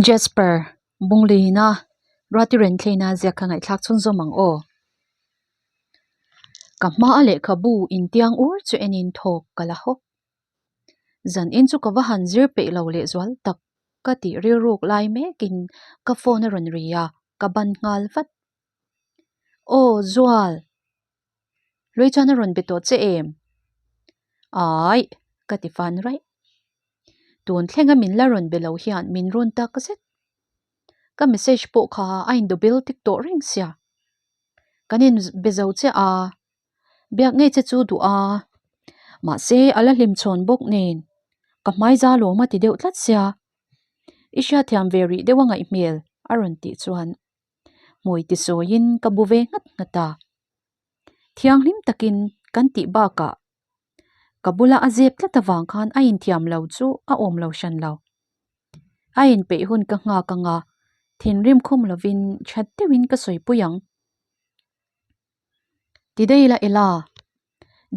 Jasper, Bunglina, Ruati Renthleina ziak kha ngaihthlak chhunzawm ang aw. Ka hma a lehkhabu intiang ur chu enin thawk ka la hawk. Zan in chu ka va han zir peih lo lehzual tak ka tih rilruk lai mekin ka phone a rawn ri a, ka ban nghal vat. Aw Zual! Hlui chuan a rawn be tawh che em? Aih, ka ti fan raih. Tun thlenga min la rawn be lo hian min rawn tak zet. Ka message pawh kha a indobil tik tawh reng sia. Kan inbe zo chiah a, biak ngei che chu duh a. Mahse, a la hlim chhawn bawk nen ka hmai za lawm a ti deuh tlat sia. I hriatthiam ve rih deuh a ngaih hmel a rawn tih chuan hmui tisawiin ka bu ve nghat nghat a. Thianghlim takin kan tih bakah ka bula a zep tlat avang khan a inthiam lo chu a awm lo hran lo. A inpeih hun ka nghak anga thinrim khum lovin that deuhin ka sawipui ang. Ti daih ila Ella,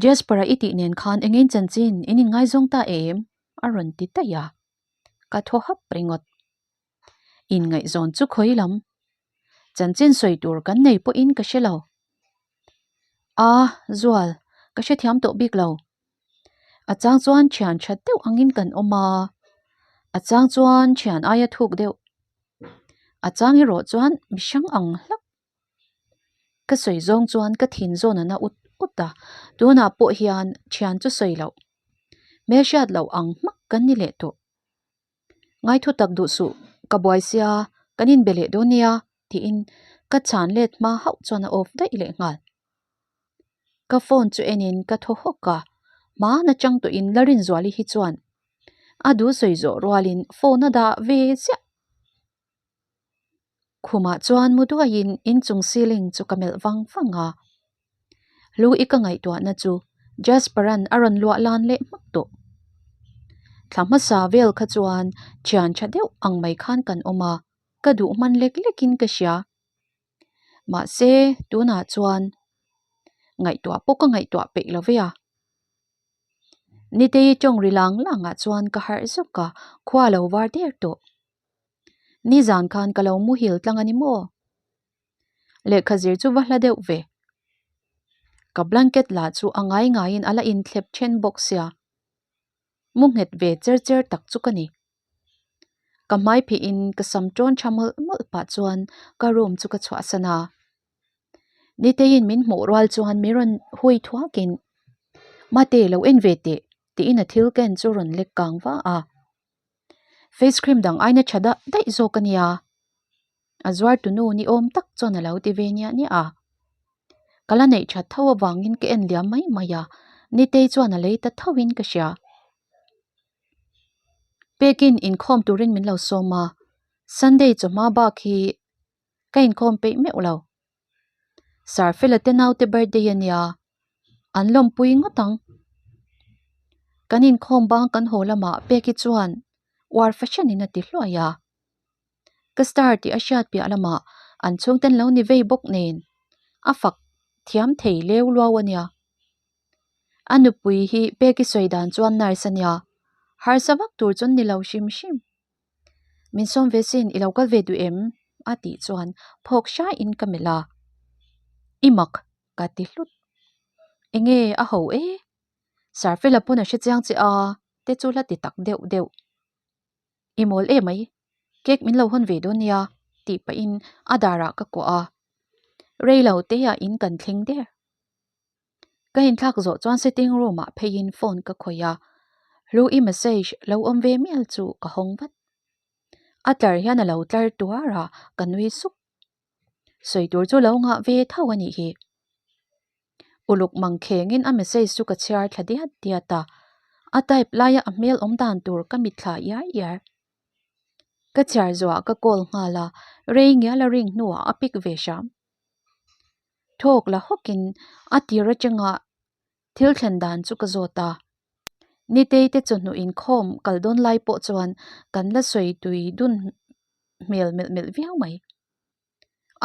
Jasper-a i tih nen khan eng in chanchin in inngaizawng ta em? a rawn ti daih a, ka thaw hap ringawt. Inngaihzawn chu khawi lam? Chanchin sawi tur kan nei pawhin ka hre lo. A, Zual, ka hrethiam tawh bik lo. A chang chuan thian that deuh angin kan awm a, a chang chuan thian aia thuk deuh. A chang erawh chuan mihring ang hlak. Ka sawi zawng chuan ka thin zawn a na ut ut a, tunah pawh hian thian chu sawi loh, hmelhriat loh ang hmak kan ni leh tawh. Ngaithu tak duh suh, ka buai sia, kan inbe leh dawn nia tiin ka chhan let hma hauh chuan a off daih leh nghal. Ka phone chu enin ka thaw hawk a, hmaan atang tawhin Larinzuali hi chuan a duh sawi zawh rualin phone a dah ve ziah. Khumah chuan mu duaiin inchung ceiling chu ka melh vang vang a, Lu i ka ngaihtuahna chu Jasper-a'n a rawn luah lan leh hmak tawh. Thla hmasa vel kha chuan thian tha deuh ang mai khan kan awm a, ka duh hman lek lekin ka hria. Mahse, tunah chuan ngaihtuah pawh ka ngaihtuah peih lo ve a. Nitei tawng ri lang langah chuan ka harh zawk a, khua lo var der tawh. Nizan khan ka lo muhil tlang a ni maw? Lehkha zir chu va hla deuh ve. Ka blanket lah chu a ngai ngaiin a la inthlep then bawk sia. Mu nghet ve cher cher tak chu ka ni. Ka hmai phihin ka sam tawn tha mawlh mawlh pah chuan ka room chu ka chhuahsan a. Niteiin min hmuh rual chuan min rawn hui thuakin, Mate lo en ve teh tiin a thil ken chu rawn lek kang va a. Face cream dang aina tha dah daih zawk a nia. A zuar tu nu ni awm tak chuan a lo ti ve niah niah a. Ka la neih that tho avangin ka en liam mai mai a, Nitei chuan a lei ta tho in ka hria. Pekin inkhawm turin min lo sawm a, Sunday chawhma bak hi ka inkhawm peih meuh lo. Sir Fela te naute birthday a nia, an lawmpui ngawt ang. Kan inkhawm bang kan haw lamah Peki chuan uar fahranin a ti hluai a. Ka star tih a hriat piah lamah an chhungten lo ni vei bawk nen a fak thiam thei leu luau a nia. A nupui hi Peki sawi dan chuan nurse a nia, harsa vak tur chuan ni lo hrim hrim. Min sawm ve sin i lo kal ve duh em? a tih chuan phawk hrain ka melh a. I mak ka ti hlut. Enge a ho e? Sir Fela pawn a hre chiang che a te chu la ti tak deuh deuh. I mawl em mai, cake min lo hawn ve dawn nia tih pahin a darah ka kuah a. Rei lo te ah in kan thleng der. Ka inthlak zawh chuan sitting room ah pheiin phone ka khawih a, Hlui message lo awm ve mial chu ka hawng vat. A tlar hian a lo tlar tuar a, ka nui sup. Sawi tur chu lo ngah ve tho a nih hi. Uluk mang khengin a message chu ka chhiar thla diat diat a, a type laia a hmel awm dan tur ka mitthla iar iar. Ka chhiar zawhah ka call nghal a, rei ngial a ring hnuah a pick ve hram. Thawk la hawkin a tir atanga thil thlen dan chu ka zawt a. Nitei te chawhnu inkhawm kal dawn lai pawh chuan kan la sawi tui dun hmel melh melh viau mai.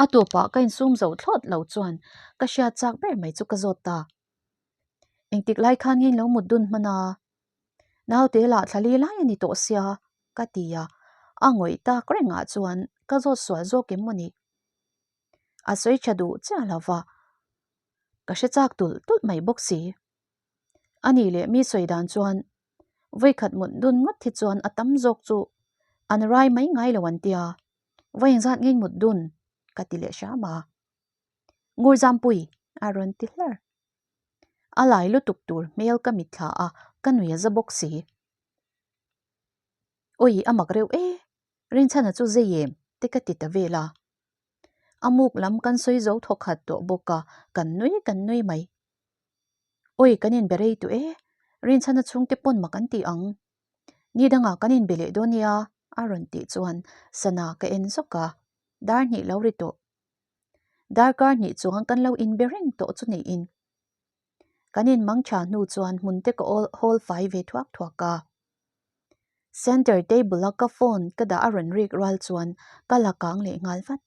A tawpah ka insum zo thlawt lo chuan ka hriat chak ber mai chu ka zawt ta. Engtik lai khan nge in lo mut dun hman a? Naute lah thla li lai a ni tawh sia ka ti a. A ngawih tak rengah chuan ka zawt sual zawk em maw ni? A sawi tha duh chiah lo va, ka hre chak tulh tulh mai bawk si. A nih leh mi sawi dan chuan vawikhat mut dun ngawt hi chuan a tam zawk chu an rai mai ngai lo an tia, vawi engzat ngei mut dun ka ti leh hram a. Ngurzampui a rawn ti hlar. A lai lutuk tur hmel ka mitthla a, ka nui a za bawk si. Awi a mak reuh e, Rinchhana chu zei em te ka ti ta vel a. A muk lam kan sawi zo thaw khat tawh bawk a, kan nui kan nui mai. Awi kan inbe rei tawh e, Rinchhana chhungte pawn mak an ti ang. Ni dangah kan inbe leh dawn nia a rawn tih chuan sana ka en zawk a, dar hnih lo ri tawh. Darkar hnih chuang kan lo inbe reng tawh chu niin. Kan inmang tha hnu chuan hmun te ka hawl fai ve thuak thuak a. Center table a ka phone ka dah a rawn rik rual chuan ka la kang leh nghal vat.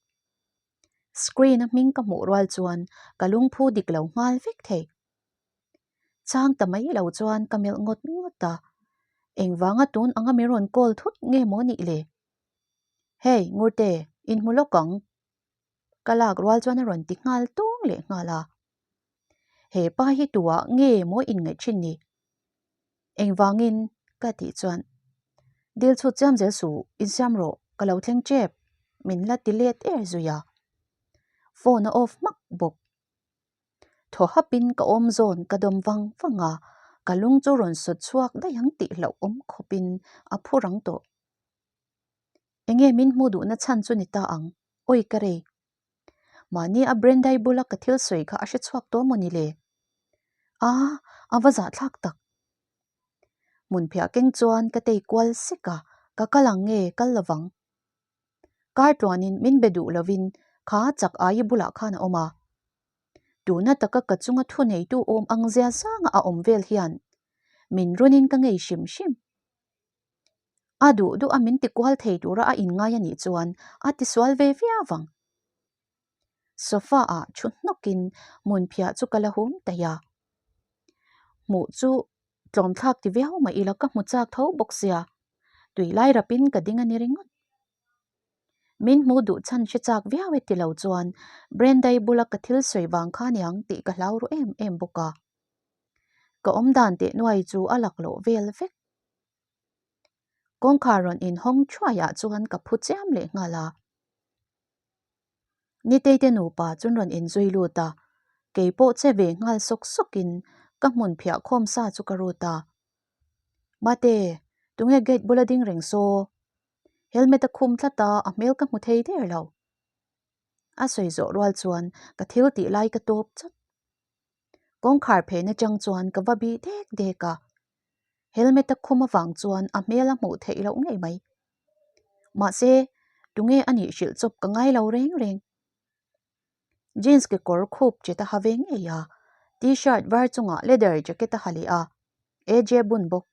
Screen a hming ka hmuh rual chuan ka lungphu dik lo nghal vek thei. Chang ta mai lo chuan ka melh ngawt ngawt a, engvanga tun anga min rawn call thut nge maw nih le? Hey Ngurte, inhmu lawk ang. Ka lak rual chuan a rawn ti nghal tung leh nghal a. He pa hi tuah nge maw inngaih thin ni? Engvangin? ka tih chuan Dil chhut chiam zel suh, insiam rawh, ka lo thleng tep, min la ti let er zui a. Phone a off hmak bawk. Thaw hapin ka awm zawn ka dawm vang vang a, ka lung chu rawn sawt chhuak daih ang tih hlauhawm khawpin a phu rang tawh. Enge min hmuh duhna chhan chu ni ta ang, awi ka rei. Mahni a Brendai bula ka thil sawi kha a hre chhuak tawh maw ni le? Aa, a va zahthlak tak. Hmunphiah keng chuan ka tei kual sek a, ka kal ang nge kal lovang. Kar tluanin min be duh lovin kha chak aii bulah khan a awm a. Tuna taka ka chunga thu neitu awm ang zia zanga a awm vel hian min runin ka ngei hrim hrim. A duh duh a min ti kual thei tura a inngai a nih chuan a tisual ve viau vang. Sofa ah thu hnawkin hmunphiah chu ka la hum taih a. Hmuh chu tlawmthlak ti viau mah ila ka hmu chak tho bawk sia, tui lai rapin ka ding a ni ringawt. Min hmuh duh chhan hre chak viau e ti lo chuan Brenda-i bula ka thil sawi vang kha niang tih ka hlau ru em em bawk a. Ka awmdan teh nuai chu a laklawh vel vek. Kawngkhar rawn inhawng thuaiah chuan ka phu chiam leh nghal a. Nitei te nupa chuan rawn inzui lut a, kei pawh che ve nghal sawk sawkin ka hmun phiah khawm sa chu ka rut a. Mate, tunge gate bula ding reng saw? Helmet a khum tlat a, a hmel ka hmu thei der lo. A sawi zawh rual chuan ka thil tih lai ka tawp chawt. Kawngkhar phen atang chuan ka va bih dek dek a, helmet a khum avang chuan a hmel a hmuh theih loh ngei mai. Mahse, tunge a nih hrilh chawp ka ngai lo reng reng. Jeans kekawr khup chet a ha ve ngei a, t-shirt var chungah leather jacket a ha leh a, AJ bun bawk.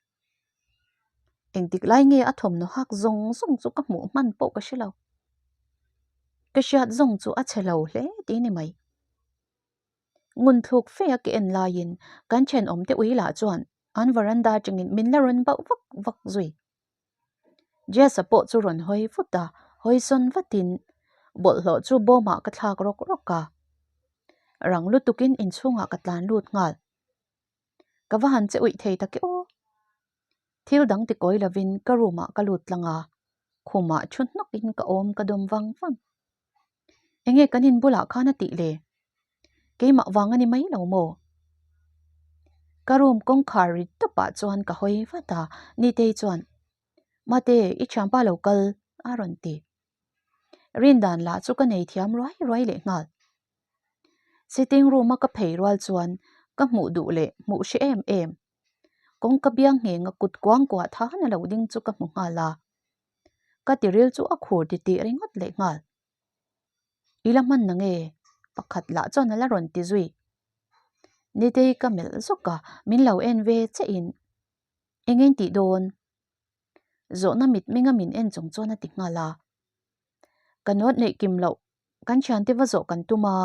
Engtik lai nge a thawmhnaw hak zawng zawng chu ka hmuh hman pawh ka hre lo. Ka hriat zawng chu a chhe lo hle tih ni mai. Ngun thluk fe a ke en laiin kan thenawm te ui lah chuan an varanda atangin min la rawn bauh vak vak zui. Jess-a pawh chu rawn hawi vut a, hawi sawn vatin bawlhhlawh chu bawmah ka thlak rawk rawk a. Rang lutukin inchhungah ka tlan lut nghal. Ka va han che uih thei tak e aw. Thil dang ti kawi lovin ka room ah ka lut tlang a, khumah thu hnawkin ka awm ka dawm vang vang. Enge kan in bulah khan a tih le? Keimah vang a ni mai lo maw? Ka room kawngkhar ri tawpah chuan ka hawi vat a, Nitei chuan, Mate, i thianpa lo kal, a rawn ti. Rindan lah chu ka nei thiam ruai ruai leh nghal. Sitting room a ka phei rual chuan ka hmuh duh leh hmuh hre em em. Kawngka biang ngheng a kut kuang kuah than a lo ding chu ka hmu nghal a. Ka tiril chu a khur titih ringawt leh nghal. I la hman na nge? Pakhat lah chuan a la rawn ti zui. Nitei ka melh zawk a, min lo en ve che in. Eng in tih dawn? Zawhna mitmenga min en chung chuan a ti nghal a. Ka nawt neih kim loh, kan thiante va zawh kan tum a,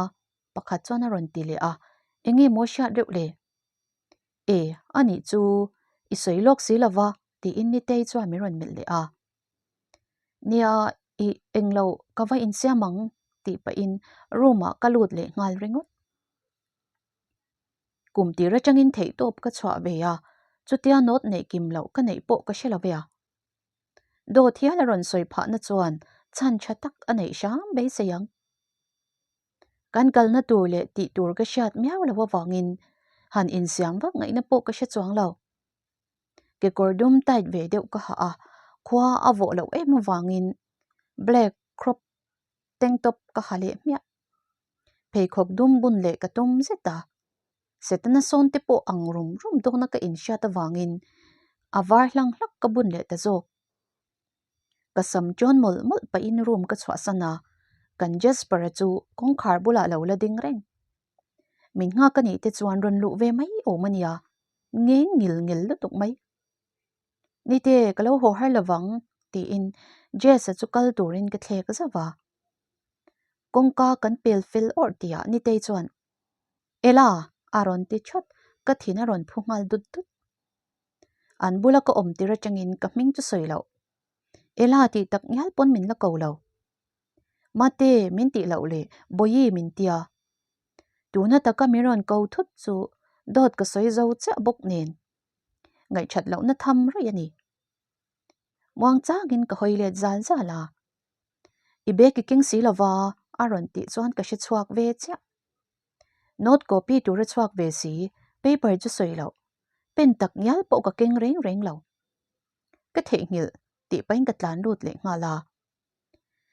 pakhat chuan a rawn ti leh a, eng nge maw hriat reuh le? E, a nih chu, i sawi lawk si lo va, tiin Nitei chuan min rawn melh leh a. Nia, ih, englo ka va insiam ang tih pahin room ah ka lut leh nghal ringawt. Kum tir atangin theihtawp ka chhuah ve a, chutia note neih kim loh ka neih pawh ka hre lo ve a. Dawt hial a rawn sawi phahna chuan chhan tha tak a neih hram beisei ang. Kan kalna tur leh tih tur ka hriat miau lo avangin han insiam vak ngaihna pawh ka hre chuang lo. Kekawr dum tight ve deuh ka hah a, khua a vawh loh em avangin black crop tank top ka ha leh hmiah. Pheikhawk dum bun leh ka tum zet a, Setana sawn te pawh ang rum rum dawna ka inhriat avangin a var hlang hlak ka bun leh ta zawk. Ka sam ṭawn mawlh mawlh pahin room ka chhuahsan a, kan Jasper-a chu kawngkhar bulah lo la ding reng. Min nghak a nih te chuan rawn luh ve mai awm a nia, ngeng ngil ngil lutuk mai. Nite, ka lo haw har lovang, tiin Jess-a chu kal turin ka thlek zauh a. Kawngka kan pel fel awrh tihah Nitei chuan, Ela! a rawn ti thawt, ka thin a rawn phu nghal dut dut. An bula ka awm tir atangin ka hming chu sawi loh. Ela tih tak ngial pawn min la ko lo. Mate, min tih loh leh Bawihi min tia. Tuna taka min rawn ko thut chu dawt ka sawi zo chiah bawk nen. Ngaihthat lohna tham raih a ni. Muang changin ka hawi let zal zal a. I bag i keng si lova a rawn tih chuan ka hre chhuak ve chiah. Note copy tur a chhuak ve si, paper chu sawi loh. Pen tak ngial pawh ka keng reng reng lo. Ka theihnghilh tih pahin ka tlan lut leh nghal a.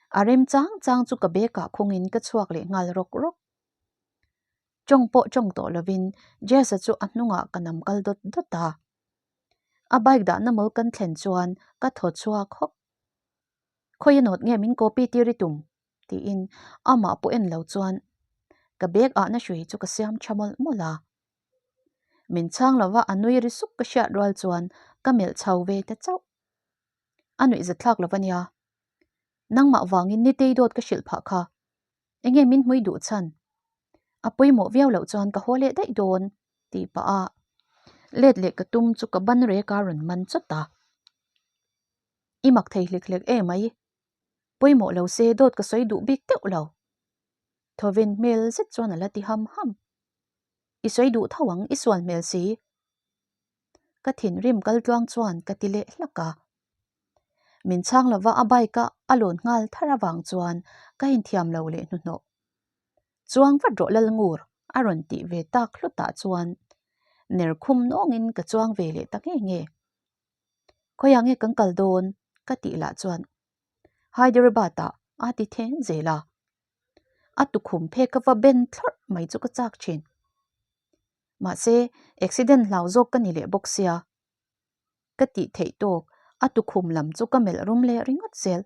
A rem chang chang chu ka bag ah khawngin ka chhuak leh nghal rawk rawk. Tawng pawh tawng tawh lovin Jess-a chu a hnungah ka nam kal dawt dawt a. A bike dahna mawl kan thlen chuan ka thaw chhuak hawk. Khawi a nawt nge min copy tir i tum? tiin amah pawh en lo chuan ka bag ahna hrui chu ka siam tha mawlh mawlh a. Min chhang lova a nui ri suk ka hriat rual chuan ka melh chho ve ta chauh. A nuih zat thlak lo ania. Nangmah vangin Nitei dawt ka hrilh phah kha. Enge min hmui duh chhan? A pawimawh viau loh chuan ka haw leh daih dawn tih pah a let leh ka tum chu ka ban rek a rawn man chawt a. I mak thei hlek hlek em mai. Pawimawh lo se dawt ka sawi duh bik teuh lo. Thawven hmel zet chuan a la ti ham ham. I sawi duh tho ang, i sual hmel si. Ka thinrim kal tluang chuan ka ti leh hlak a. Min chhang lova a bike a a lawn nghal thar avang chuan ka inthiam lo leh hnuhnawh. Chuang vat rawh Lalngur a rawn tih ve tak hlutah chuan ner khum nawngin ka chuang ve leh ta nge nge. Khawiah nge kan kal dawn? ka tih lah chuan Hyderabad ah a ti then zel a. A tukhum phek ka va ben thlawrh mai chu ka chak thin. Mahse, accident hlau zawk ka ni leh bawk sia. Ka tih theih tawk a tukhum lam chu ka melh rum leh ringawt zel.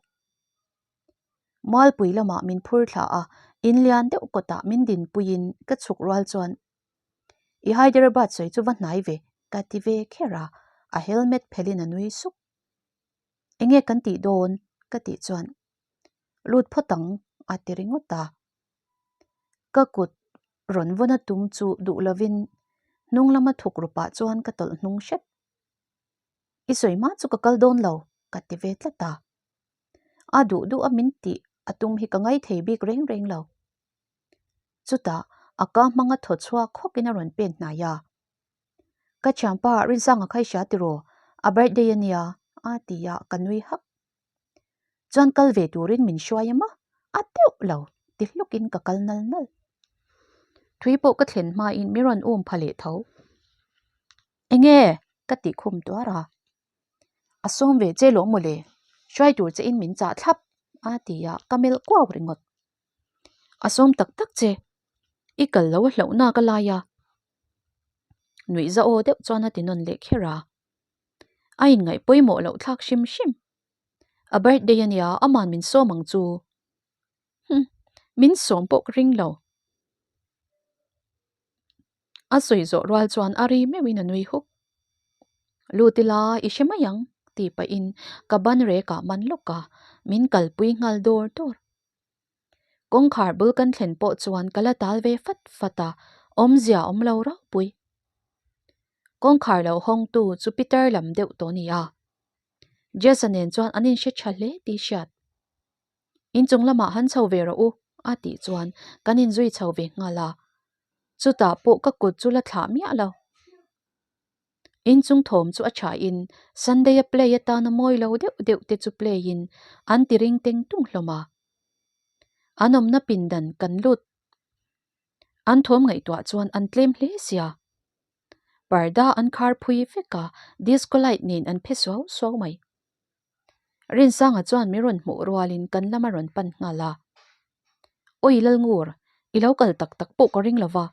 Mualpui lamah min phur thla a, in lian deuh kawtah min dinpuiin ka chhuk rual chuan I Hyderabad sawi chu va hnai ve ka ti ve kher a, a helmet phelhin a nui suk. Enge kan tih dawn? ka tih chuan Lut phawt ang a ti ringawt a. Ka kut rawn vawn a tum chu duh lovin hnung lama thuk ru pah chuan ka tawlh hnung hrep. I sawi hma chu ka kal dawn lo ka ti ve tlat a. A duh duh a min tih a tum hi ka ngaithei bik reng reng lo. Chutah a ka hmanga thaw chhuak hawkin a rawn pen hnai a. Ka thianpa Rinsanga kha i hria tiraw? A birthday a nia a ti a, ka nui hak. Chuan kal ve turin min hruai em a? A deuh lo ti hlukin ka kal nal nal. Thui pawh ka thlen hmain mi rawn um pha leh tho. Enge? ka tih khum tuar a. A sawm ve che lawm mawle, hruai tur che in min chah thlap a ti a, ka melh kuau ringawt. A sawm tak tak che, i kal lo a hlauhna ka lai a. Nuih za aw deuh chuan a ti nawn leh kher a. A inngaih pawimawh loh thlak hrim hrim. A birthday a nia, aman min sawm ang chu. Hum, min sawm pawh ka ring lo. A sawi zawh rual chuan a ri meuhin a nui huk. Lut ila i hre mai ang tih pahin ka ban rekah man lawk a, min kalpui nghal dawr dawr. Kawngkhar bul kan thlen pawh chuan ka la tal ve fat fat a, awmzia awm lo ropui. Kawngkhar lo hawngtu chu Peter lam deuh tawh a ni a. Jess-a nen chuan an inhre tha hle tih hriat. Inchung lamah han chho ve rawh u, a tih chuan kan inzui chho ve nghal a. Chutah pawh ka kut chu la thlah miah lo. Inchung thawm chu a thain Sunday a play atana mawi lo deuh deuh te chu play in an ti ring teng tung hlawm a. An awmna pindan kan lut an thawm ngaihtuah chuan an tlem hle sia. Parda an khar phui vek a, disco light nen an phe suau suau mai. Rinsanga chuan mi rawn hmuh rualin kan lam a rawn pan nghal a. Awi Lalngur, i lo kal tak tak pawh ka ring lo va.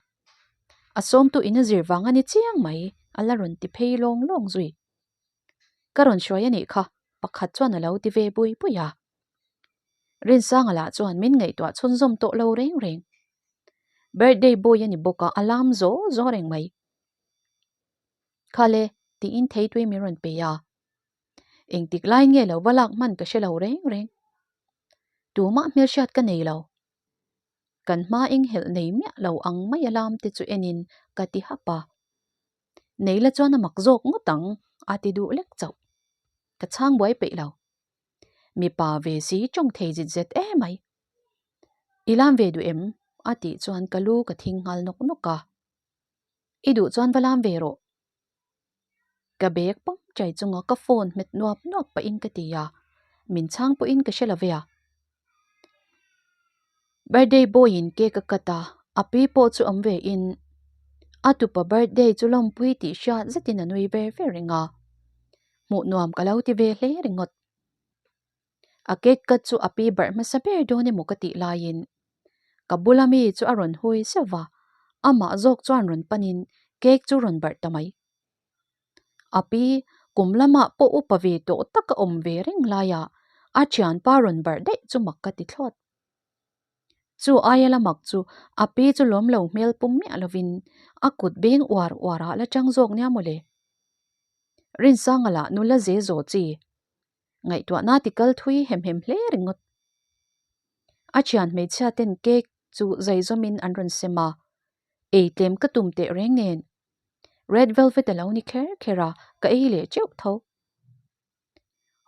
A sawmtu in a zir vang a ni chiang mai, a la rawn ti phei lawng lawng zui. Ka rawn hruai a nih kha, pakhat chuan a lo ti ve bui bui a. Rinsanga lah chuan min ngaihtuah chhunzawm tawh lo reng reng. Birthday boy a ni bawk a, a lam zaw zaw reng mai. Khale, tiin theitui min rawn pe a. Engtik lai nge lo va lak hman ka hre lo reng reng. Tumah hmelhriat ka nei lo. Kan hma enghelh nei miah lo ang mai a lam te chu enin ka ti hap a. Nei la chuan a mak zawk ngawt ang a ti duh lek chauh. Ka chhang buai peih lo. Mipa ve si tawng thei zit zet emai. I lam ve duh em? a tih chuan ka lu ka thing nghal nawk nawk a. I duh chuan va lam ve rawh. Ka bag pawm chai chunga ka phone hmet nuap nuap pahin ka ti a, min chhang pawhin ka hre lo ve a. Birthday boy in cake a cut a, a pi pawh chu awm ve in a tupa birthday chu lawmpui tih hriat zetin a nui ver ver reng a, hmuh nuam ka lo ti ve hle ringawt. A cake cut chu a pi barh hmasa ber dawn emaw ka tih laiin ka bula mi chu a rawn hui zeuh va, amah zawk chuan rawn panin cake chu rawn barh ta mai. A pi kum lamah pawh upa ve tawh tak a awm ve reng laia a thianpa rawn barh daih chu mak ka ti thlawt. Chu aia la mak chu a pi chu lawm lo hmel pum miah lovin a kut beng uar uarah la chang zawk nia mawle. Rinsanga lah nula ze zaw chi Ngaihtuahna ti kal thui hem hem hle ringawt. A thian hmeichhia ten cake chu zai zawmin an rawn sem a, ei tlem ka tum teh reng nen. Red velvet a lo ni kher kher a, ka ei leh teuh tho.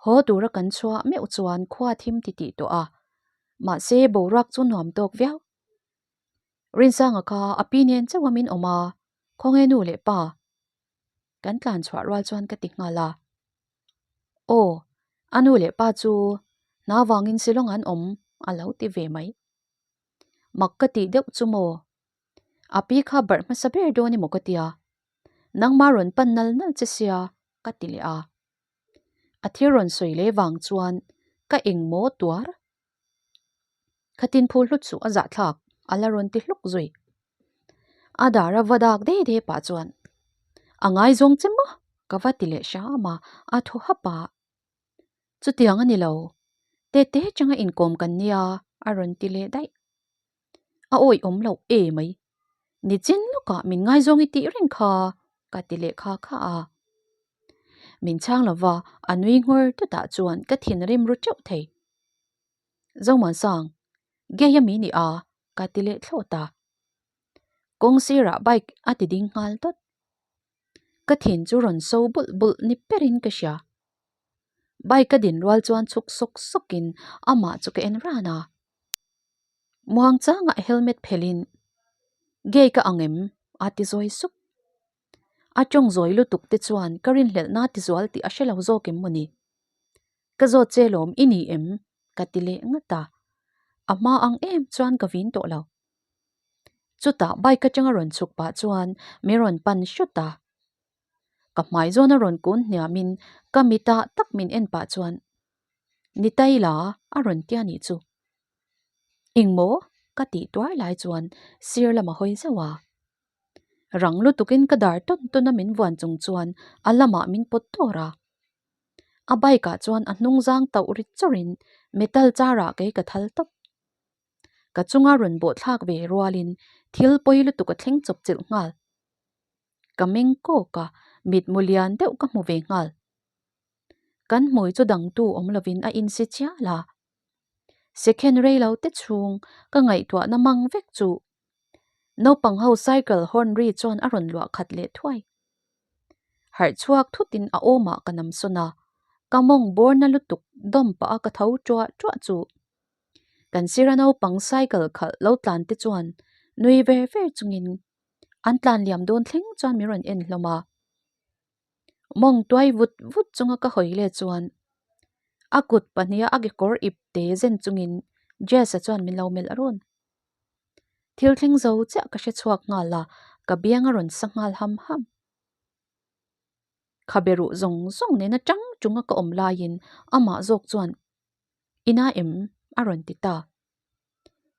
Haw tura kan chhuah meuh chuan khua thim ti tih tawh a, mahse boruak chu nuam tawk viau. Rinsanga kha a pi nen chauh a min awm a, khawnge nu leh pa? Kan tlan chhuah rual chuan ka ti nghal a. Aw, a nu leh pa chu hna vangin Shillong an awm a lo ti ve mai. Mak ka tih deuh chu maw? A pi kha barh hmasa ber dawn emaw ka tia. Nangma rawn pan nal nal che sia ka ti leh a. A thil rawn sawi leh vang chuan ka engmaw tuar? Khatin phul hlut suh a zahthlak a la rawn ti hluk zui. A dar a va dak de de pah chuan a ngaizawng che maw ka va ti leh hram a, a thaw hap a. Chutiang a ni lo, tete changa inkawm kan nia a rawn ti leh daih. A awih awm loh e mai. Nichin lawkah min ngaizawng i tih reng kha ka ti leh kha kha a. Min chhang lova a nui nghawr tutah chuan ka thinrim ru teuh thei. Zomuansang, gay a mi ni a? ka ti leh thlawt a. Kawng sirah bike a ti ding nghal dawt. Ka thin chu rawn so bulh bulh ni perin ka hria. Bike a din rual chuan chhuk sawk sawkin amah chu ka en ran a. Muang changah helmet phelhin, Gay ka ang em? a ti zawi sup. A tawng zawi lutuk te chuan ka rinhlelhna ti zual tih a hre lo zawk em mawni? Ka zawt che lawm i ni em? ka ti leh ngat a, a hma ang em chuan ka vin tawh lo. Chutah bike atanga rawn chhuk pah chuan min rawn pan hrut a, ka hmai zawn a rawn kun hniamin ka mitah tak min en pah chuan Ni taila a rawn tia nih chu. Engmaw? ka tih tuar lai chuan sir lam a hawi zauh a. Rang lutukin ka dar tawn tawn a min vuan chung chuan a lamah min pawt tawr a. A bike ah chuan a hnung zang tauh ri chawrhin metal char ah kei ka thal tawp. Ka chunga rawn bawh thlak ve rualin thil pawi lutuk a thleng chawp chilh nghal. Ka meng kawk a, mitmu lian deuh ka hmu ve nghal. Kan hmui chu dangtu awm lovin a insi chial a. Second rei lo te chhung ka ngaihtuahna mang vek chu Naupang ho cycle horn ri chuan a rawn luah khat leh thuai. Harh chhuak thutin a awmah ka nam sawn a, ka mawng bawr na lutuk dawm pah a ka tho ṭuah ṭuah chu. Kan sira naupang cycle khalh lo tlan te chuan nui ver ver chungin an tlan liam dawn thleng chuan min rawn en hlawm a. Mawng tuai vut vut chunga ka hawi let chuan a kut pahniha a kekawr ip te zen chungin Jess-a chuan min lo melh run. Thil thleng zo chiah ka hre chhuak nghal a, ka biang a rawn sa nghal ham ham. Khabe ruh zawng zawng nena tang chunga ka awm laiin amah zawk chuan Ina em? a rawn ti ta.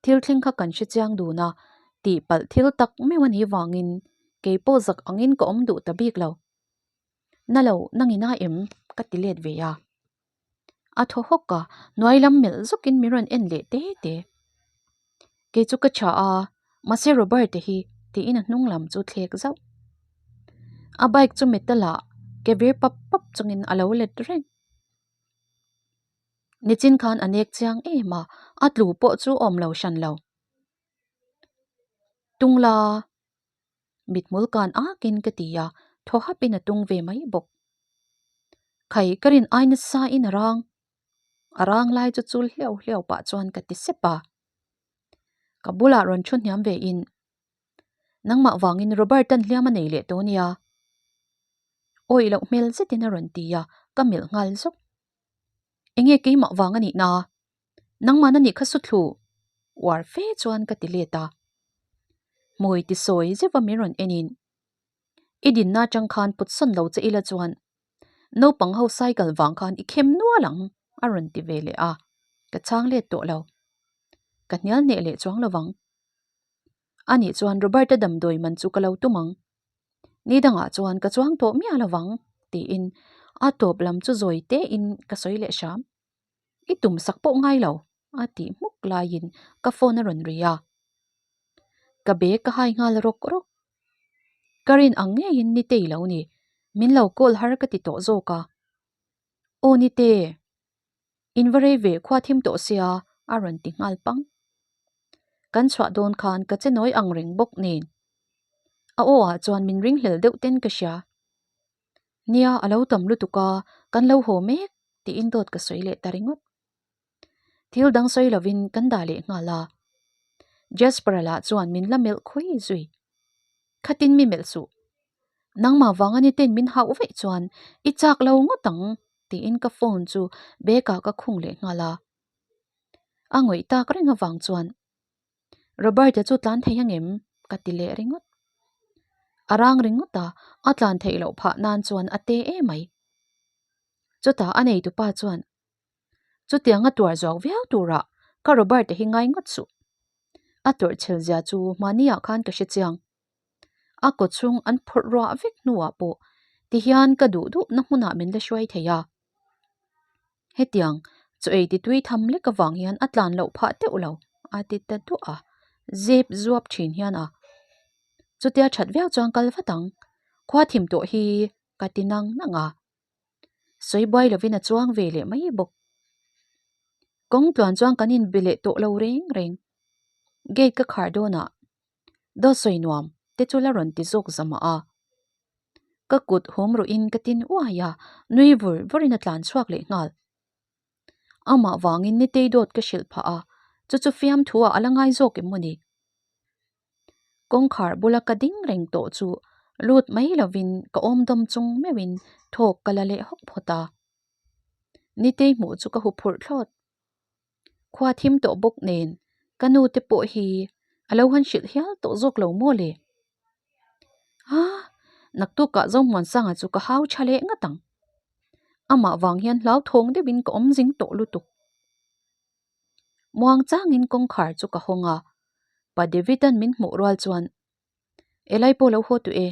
Thil thleng kha kan hre chiang dun a, tihpalh thil tak meuh a nih vangin kei pawh zak angin ka awm duh ta bik lo. Na lo, nang ina em? ka ti let ve a. A thaw hawk a, hnuai lam melh zawkin min rawn en leh te te. Kei chu ka tha a, mahse Robert-a hi tiin a hnung lam chu thlek zauh. A bike chu metal ah ke vir pap pap chungin a lo let reng. Nichin khan a nek chiang em a, a tlu pawh chu awm lo hran lo. Tung la, mithmul kan akin ka ti a, thaw hapin a tung ve mai bawk. Khai ka rin ai nasa in a rang. A rang lai chu chul hliau hliau pah chuan ka ti sep a. Ka bulah rawn thu hniam ve in, Nangmah vangin Robert-a'n hliam a nei leh tawh nia. Awih loh hmel zetin a rawn ti a, ka melh nghal zawk. Enge keimah vang a nih na? Nangmahna nih kha suthlu? Uar fe chuan ka ti let a. Hmui ti sawi zeuh a min rawn en in, I dinna atang khan put sawn lo che ila chuan naupang ho cycle vang khan i khem nual ang a rawn ti ve leh a, ka chhang let tawh lo. Ka hnial hneh leh chuang lo vang. Anih chuan Robert-a damdawi man chu ka lo tum ang. Ni dangah chuan ka chuang tawh miah lo vang tiin a tawp lam chu zawi tein ka sawi leh hram. I tum sak pawh ngai lo a tih hmuk laiin ka phone a rawn ri a. Ka bag ka hai nghal rawk rawk. Ka rin ang ngeiin Nitei lo ni, min lo call har ka ti tawh zawk a. Aw Nite, in va rei ve khua thim tawh sia a rawn ti nghal pang. Kan chhuah dawn khan ka che nawi ang reng bawk nen. A aw ah chuan min ringhlel deuh ten ka hria. Nia a lo tam lutuk a, kan lo haw mek tiin dawt ka sawi leh ta ringawt. Thil dang sawi lovin kan dah leh nghal a. Jasper-a lah chuan min la melh khawi zui. Khatin mi melh suh. Nangmah vang a ni ten min hauh vaih chuan i chak lo ngawt ang tiin ka phone chu bag ah ka khung leh nghal a. A ngawih tak reng avang chuan Robert-a chu tlan thei angem? ka ti leh ringawt. A rang ringawt a, a tlan theih loh phah nan chuan a te emai. Chutah a neitupa chuan Chutiang a tuar zawk viau turah ka Robert-a hi ngai ngawt suh. A tawrhchhel zia chu mahniah khan ka hre chiang. A kaw chhung an phawrh ruah vek hnuah pawh tihian ka duh duhna hmunah min la hruai thei a. Hetiang chaw ei ti tui tham lek avang hian a tlan loh phah teuh lo a ti ta duah a, zep zuap thin hian a. Chutia that viau chuan kal vat ang, khua thim tawh hi ka ti nang nang a. Sawi buai lovin a chuang ve leh mai bawk. Kawng tluan chuan kan inbe leh tawh lo reng reng. Gate ka khar dawnah dawt sawi nuam te chu la rawn ti zawk zamah a. Ka kut hum ruhin ka tin uai a, nui vur vurin a tlan chhuak leh nghal. Amah vangin Nitei dawt ka hrilh phah a, chu chu fiamthu ah a la ngai zawk em maw ni? Kawngkhar bula ka ding reng tawh chu lut mai lovin ka awm dawm chung meuhin thawk ka la leh hawk phawt a. Nitei hmuh chu ka huphurh thlawt. Khua thim tawh bawk nen ka nu te pawh hi a lo han hrilh hial tawh zawk lo maw le? Aa, naktukah Zohmuansanga chu ka hau tha leh ngat ang. Amah vang hian hlauthawng deuhin ka awm zing tawh lutuk. Muang changin kawngkhar chu ka hawng a, Pa David-a'n min hmuh rual chuan, Elai pawh lo haw tawh e,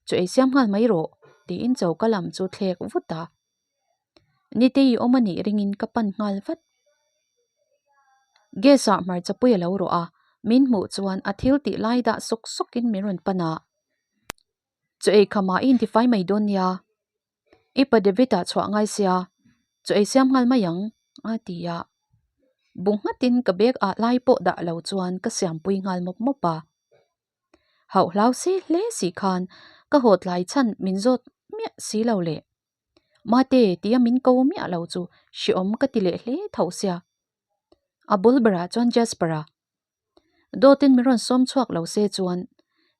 chu ei siam nghal mai rawh, tiin choka lam chu thlek vut a. Nitei awm a nih ringin ka pan nghal vat. Gas-ah hmarchapui a lo rawh a, min hmuh chuan a thil tih lai dah sawk sawkin min rawn pan a. Chu ei khamah i intifai mai dawn nia, I pa David-ah chhuah ngai sia, chu ei siam nghal mai ang, a ti a. Bu nghatin ka bag ah lai pawh dah lo chuan ka siampui nghal mawp mawp a. Hauh hlau si hle si khan ka haw tlai chhan min zawt miah si lo le. Mate tia min ko miah lo chu hreawm ka ti leh hle tho sia. A bul berah chuan Jasper-a dawtin min rawn sawm chhuak lo se chuan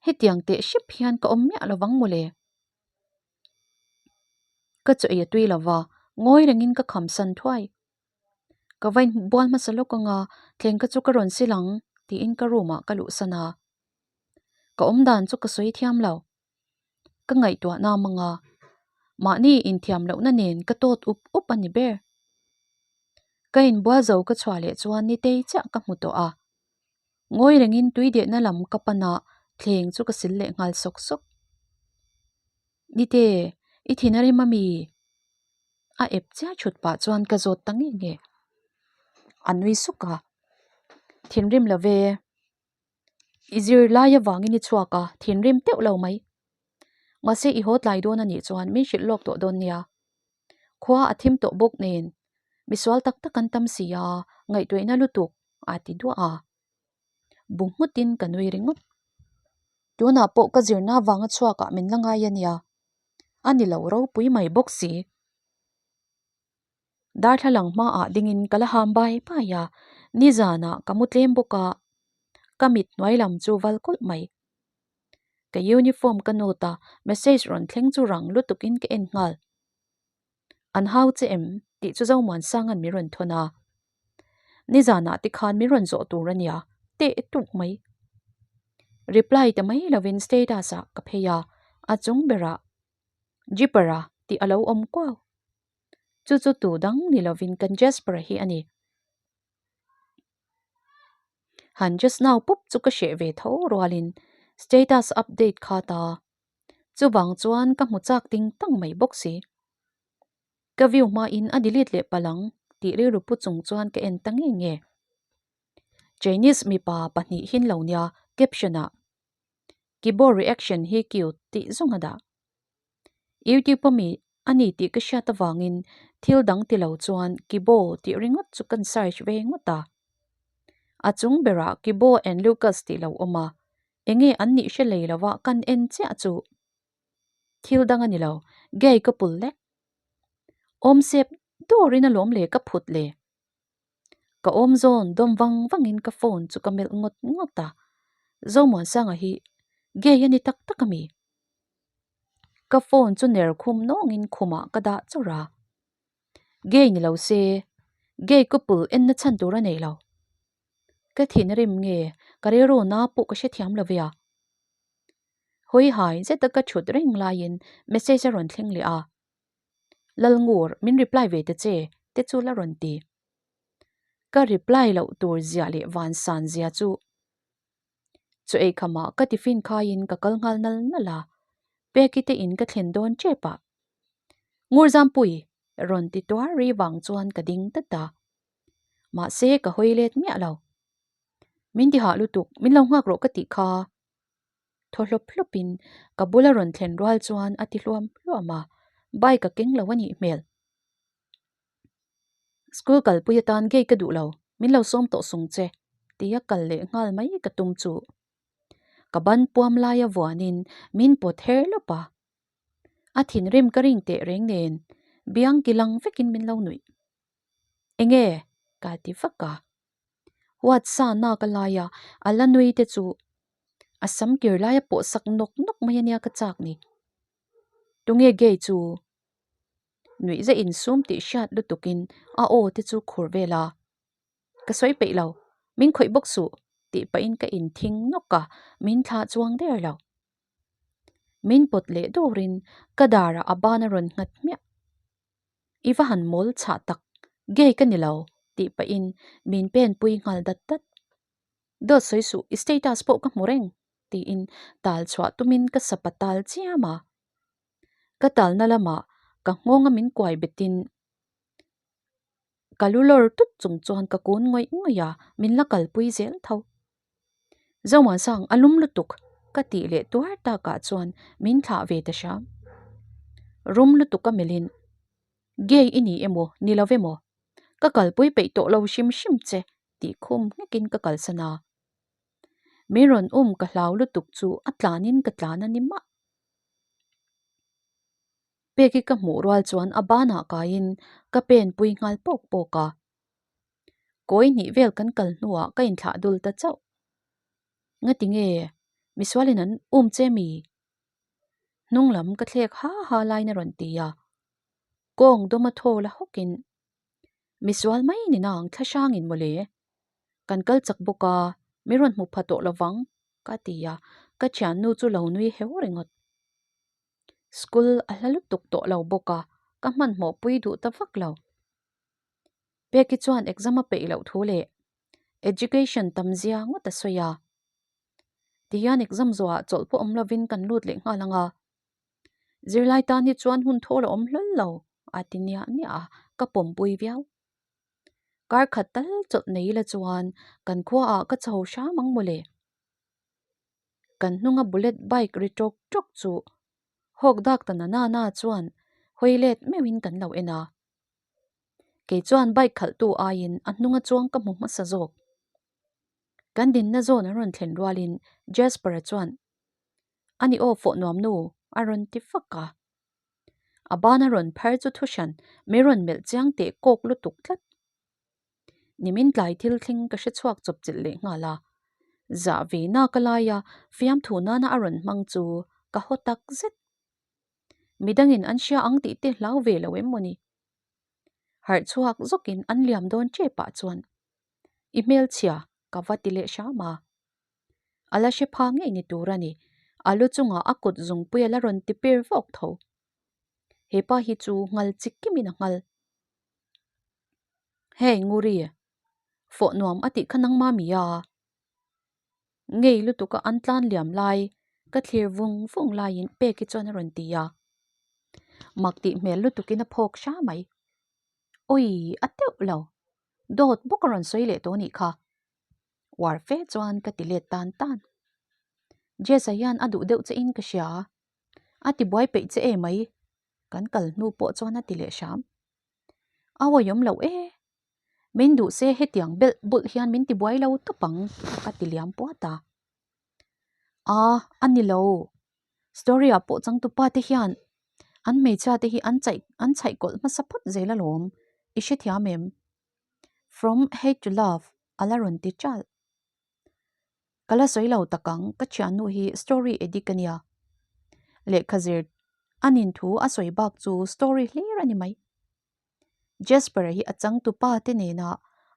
hetiang teh hrep hian ka awm miah lovang mawle. Ka chaw ei a tui lova, ngawi rengin ka kham san thuai. Ka va inbual hmasa lawk anga thleng kha chu ka rawn sil ang tiin ka room ah ka luhsan a. Ka awm dan chu ka sawi thiam lo. Ka ngaihtuah na mang a, mahni inthiam lohna nen ka tawt up up a ni ber. Ka inbual zo ka chhuah leh chuan nitei chiah ka hmu tawh a. Ngawi rengin tui dehna lam ka pan a, thleng chu ka sil leh nghal sawk sawk. Nite, i thin a rem ami? A ep chiah thut pah chuan ka zawt ta nge nge. A nui suk a, Thinrim lo ve. I zirlai avangin i chhuak a, thinrim teuh lo mai. Mahse i haw tlai dawn a nih chuan min hrilh lawk tawh dawn nia. Khua a thim tawh bawk nen, misual tak tak an tam si a, ngaihtuahna lutuk a ti duah a. Bu nghutin ka nui ringawt. Tunah pawh ka zirna avanga chhuakah min la ngai a nia. A ni lo ropui mai bawk si. Darthlalang hmaah dingin ka la ham bai bai a, nizanah ka mu tlem bawk a, ka mit hnuai lam chu val kawlh mai. Ka uniform ka note a, message rawn thleng chu rang lutukin ka en nghal. An hau che em? tih chu Zomuansanga'n min rawn thawn a. Nizanah te khan min rawn zawh tur a nia, teh tuk mai. Reply ta mai lovin status ah ka phei a, a chung berah Jipper-a tih a lo awm kuau. Chu chu tu dang ni lovin kan Jasper-a hi a ni. Han just now pup chu ka hreh ve tho rualin status update kha ta. Chuvang chuan ka hmu chak ting tang mai bawk si. Ka view hmain a delete leh palh ang tih rilru pu chung chuan ka en ta nge nge. Chinese mipa pahnih hin lo nia caption-ah Keyboard reaction hi cute tih zawng a dah. YouTube ami a ni tih ka hriat avangin thil dang ti lo chuan Kibo tih ringawt chu kan search ve ngawt a. A chung berah Kibo and Lucas tih lo awm a, enge an nih hre lei lova kan en chiah chu thil dang a ni lo, gay couple lek. Awm sep dawrin alawm le ka phut le. Ka awm zawn dawm vang vangin ka phone chu ka melh ngawt ngawt a, Zomuansanga hi gay a ni tak tak ami? Ka phone chu ner khum nawngin khumah ka dah chawrh a, gay ni lo se gay couple enna chhan tur a nei lo. Ka thinrim nge ka rilru na pawh ka hrethiam lo ve a. Hawi hai zeta ka thut reng laiin message a rawn thleng leh a. Lalngur, min reply ve ta che, te chu la rawn ti. Ka reply loh tur zia leh van san zia chu. Chu eikhamah ka tiffin khaiin ka kal nghal nal nal a, Peki te in ka thlen dawn tep a. Ngurzampui, rawn ti tuar ri vang chuan ka ding ta ta. Mahse ka hawi let miah lo. Min ti hah lutuk, min lo nghak rawh ka tih kha. Thaw hlawp hlawpin ka bula rawn thlen rual chuan a ti hluam hluam a, bike a keng lo a nih hmel. School kalpui atan gay ka duh lo, min lo sawm tawh sung che, tia kal leh nghal mai ka tum chu. Ka ban puam laia vuanin min pawt her lawp a. A thinrim ka ring teh reng nen biang ki lang vekin min lo nuih. Enge? ka ti vak a. Huatsa nak a lai a, a la nui te chu a sam kir laia pawh sak nawk nawk mai ania ka chak ni. Tunge gay chu? Nuih zet insum tih hriat lutukin a aw te chu khur vel a. Ka sawi peih lo, min khawih bawk suh tih pahin ka inthing nawk a, min thlah chuang der lo. Min pawt leh dawrin ka darah a ban a rawn nghat hmiah. I va han mawl chhah tak, gay ka ni lo tih pahin min pen pui nghal dat dat. Dawt sawi suh, i status pawh ka hmu reng tiin tal chhuah tumin ka sapa tal chiam a. Ka talna lamah ka nghawnga min kuai betin ka lu lawr tut chung chuan ka kun ngawih ngawih a, min la kalpui zel tho. Zomuansang a lum lutuk ka tih leh tuar takah chuan min thlah ve ta hram. Rum lutuk a melhin, Gay i ni emaw ni lo emaw? Ka kalpui peih tawh lo hrim hrim che tih khum nghekin ka kalsan a. Min rawn um ka hlau lutuk chu a tlanin ka tlan a ni mah. Peki ka hmuh rual chuan a banah kaiin ka pen pui nghal pawk pawk a. Kawi hnih vel kan kal hnuah ka inthlah dul ta chauh. Ngati nge misualin an um che mi? Hnung lam ka thlek ha ha laiin a rawn ti a. Kawng dawma thaw la hawkin, Misual mai ni nang thla hrangin mawle. Kan kal chak bawk a, mi rawn hmu pha tawh lovang, ka ti a, ka thiannu chu lo nui heu ringawt. School a hla lutuk tawh lo bawk a, ka hmanhmawh pui duh ta vak lo. Peki chuan exam a peih loh thu leh education tam zia ngawt a sawi a. Tihian exam zawhah chawlh pawh awm lovin kan lut leh nghal ang a. Zirlai tan hi chuan hun thawl a awm hlawl lo a ti niah niah a, ka pawmpui viau. Kar khat tal chawlh nei ila chuan kan khuaah ka chho hram ang mawle. Kan hnunga bullet bike ri tawk tawk chu hawk dak ta na na na chuan hawi let meuhin kan lo en a. Kei chuan bike khalhtu aiin a hnunga chuang ka hmu hmasa zawk. Kan dinna zawn an rawn thlen rualin Jasper-a chuan, A ni aw fawh nuam nu, a rawn ti fak a. A ban a rawn phar chu thuhran min rawn melh chiang teh kawk lutuk tlat. Nimin tlai thil thleng ka hre chhuak chawp chilh leh nghal a. Zah ve na ka lai a, fiamthu nana a rawn hmang chu ka haw tak zet. Midangin an hria ang tih te hlau ve lo em maw ni? Harh chhuak zawkin an liam dawn tep ah chuan i hmelchhia ka va ti leh hram a. A la hre pha ngei ni tur a ni. A lu chungah a kut zungpui a la rawn ti pir vawk tho. He pa hi chu nghal chik kimin a nghal. Hey Nguri, fawh nuam a tih kha nangma mi a? Ngei lutuka an tlan liam lai ka thlir vung vung laiin Peki chuan a rawn ti a. Mak tih hmel lutukin a phawk hra mai. Awi, a teuh lo. Dawt bawk a rawn sawi leh tawh nih kha. Uar fe chuan ka ti let tan tan. Jess-a hian a duh deuh che in ka hria. A ti buai peih che e mai. Kan kal hnu pawh chuan a ti leh hram. A awihawm loh e. Min duh se hetiang belh bulh hian min ti buai lo tawp ang ka ti liam puat a. A, a ni lo. Story ah pawh changtupa te hian an hmeichhia te hi an chaih an chhaih kawlh hmasa phawt zel alawm. I hrethiam em? From hate to love a la rawn ti ṭalh. Ka la sawi lo tak ang, ka thiannu hi story addict a nia. Lehkha zir a nin thu a sawi bak chu story hlir a ni mai. Jasper-a hi a changtupa te nena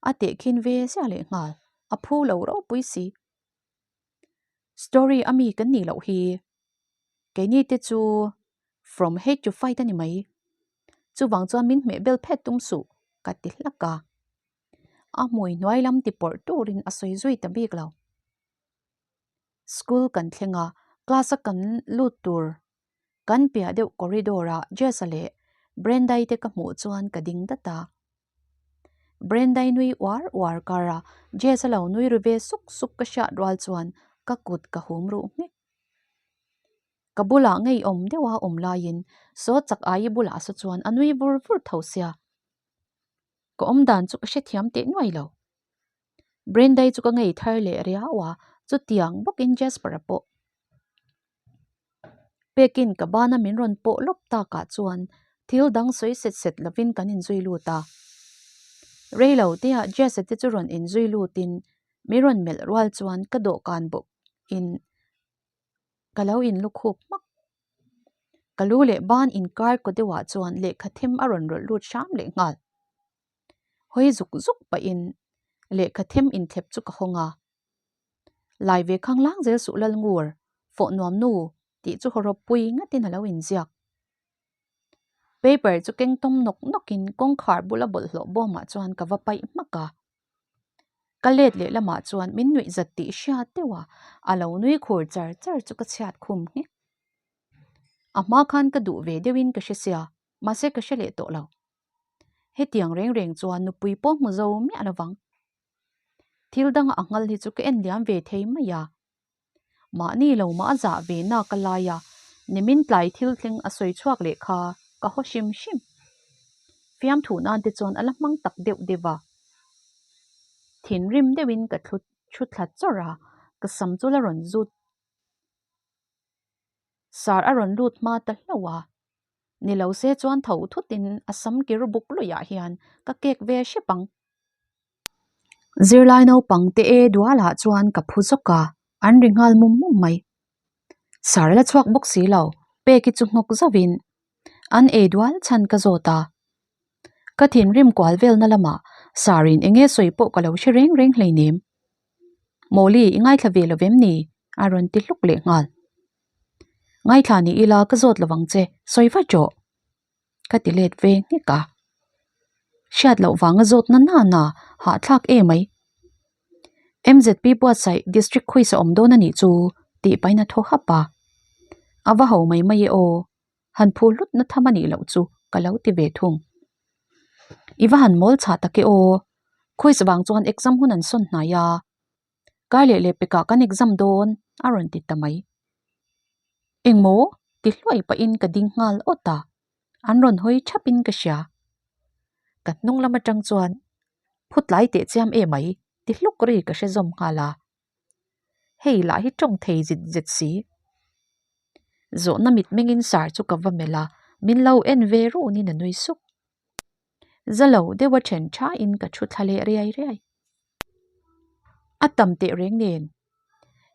a tehkhin ve ziah leh nghal, a phu lo ropui si. Story a mi kan nih loh hi. Keini te chu from hate to fight a ni mai. Chuvang chuan min hmeh bel phet tum suh, ka ti hlak a. A hmui hnuai lam ti pawrh turin a sawi zui ta bik lo. School kan thleng a, class a kan lut tur Kan piah deuh corridor ah Jess-a leh Brenda-i te ka hmuh chuan ka ding dat a. Brenda-i nui uar uar kar a, Jess-a lo nui ri ve suk suk ka hriat rual chuan ka kut ka hum ruh nghek. Ka bulah ngeiawm deuha awm laiin saw chak ai bulah saw chuan a nui vur vur tho sia. Ka awm dan chu ka hrethiam teh nuai lo. Brenda-i chu ka ngei thar leh riau a, chutiang bawkin Jasper-a pawh. Pekin ka bana min rawn pawh lawp takah chuan thil dang sawi set set lovin kan inzui lut a. Rei lo teah Jesse te chu rawn inzui lutin min rawn melh rual chuan ka dawhkan bawk in ka lo inlukhup hmak. Ka lu leh ban inkar kaw deuhah chuan lehkha them a rawn rawlh lut hram leh nghal. Hawi zuk zuk pahin lehkha them inthlep chu ka hawng a. Lai ve khang lang zel suh lal ngur, fawh nuam nu tih chu hawrawp pui ngatin a lo inziak. Paper chu keng tawm nawk nawkin kawngkhar bula bawlhhlawh bawmah chuan ka va paih hmak a. Ka let leh lamah chuan min nuih zat tih hriat deuh a, a lo nui khur char char chu ka chhiat khum nghek. A hma khan ka duh ve deuhin ka hre sia, mahse ka hre leh tawh lo. Hetiang reng reng chuan nupui pawh hmu zo miah lovang. Thil danga a nghal hi chu ka en liam ve thei mai a. Mahni lo mah a zah ve nak a lai a, nimin tlai thil thleng a sawi chhuak leh kha ka haw hrim hrim. Fiamthu nan te chuan a la hmang tak deuh deuh a. Thinrim deuhin ka thlu thu thla chawrh a, ka sam chu la rawn zut. Sar a rawn lut hma ta hlauh a, ni lo se chuan tho thutin a sam kir buk luiah hian ka kek ve hrep ang. Zirlai naupang te e dualah chuan ka phu zawk a, an ri nghal mum mum mai. Sir la chhuak bawk si lo, Peki chu hnawk zauhin an ei dual chhan ka zawt a. Ka thinrim kual velna lamah Sir-in eng nge sawi pawh ka lo hre reng reng hleinem. Mawli, i ngaithla ve lo vem ni? a rawn ti hluk leh nghal. Ngaithla ni ila ka zawt lovang che, sawi vat rawh. Ka ti let ve nghek a. Hriat loh vanga zawt na nana hahthlak e mai. MZP buatsaih District Quiz a awm dawn a nih chu tih pahin a thaw hap a. A va ho mai mai e aw, han phu hlut na tham a nih loh chu ka lo ti ve thung. I va han mawl chhah tak e aw, quiz vang chuan exam hun an sawn hnai a. Kai leh leh pekah kan exam dawn a rawn ti ta mai. Engmaw? ti hluai pahin ka ding nghal awt a, an rawn hawi thapin ka hria. Ka hnung lam atang chuan phutlai teh chiam em mai ti hluk ri ka hre zawm nghal a. Hei lah hi tawng thei zit zet si. Zawhna mit mengin sar chu ka va melh a, min lo en ve runin a nui suk. Za lo deuha then thain ka thu thla leh riai riai. A tam teh reng nen,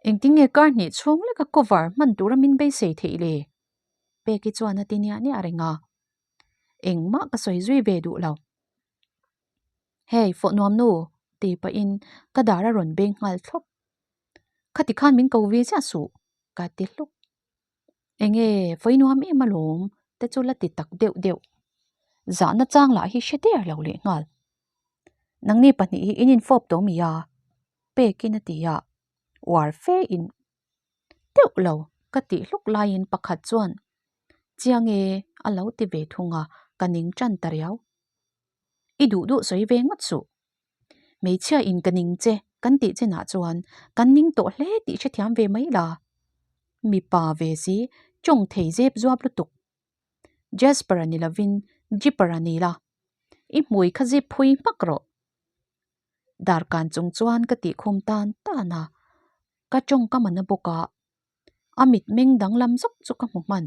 engtin nge kar hnih chhung leka cover hman tura min beisei theih le? Peki chuan a ti niah niah reng a, engmah ka sawi zui ve duh lo. Hei, fawh nuam nu, ti pahin ka dar a rawn beng nghal thlawp. Khati khan min ko ve chiah suh, ka ti hluk. Enge, fawi nuam em alawm te chu la ti tak deuh deuh. Zahna chang lah hi hre der lo leh nghal. Nangni pahnih hi in infawp tawh mi a? Pekin a ti a, uar fe in deuh lo ka tih hluk laiin pakhat chuan Chiang e a lo ti ve thung a, ka ning tan ta riau. I duh duh sawi ve ngawt suh. Hmeichhia in ka ning che kan tih chinah chuan kan ning tawh hle tih hrethiam ve mai la. Mipa ve si tawng thei zep zuap lutuk. Jasper-a ni lovin Jipper-a ni la, i hmui kha zip phui hmak rawh. Darkan chung chuan ka tih khum tan tan a, ka tawngkam a na bawk a, a mitmeng danglam zawk chu ka hmu hman.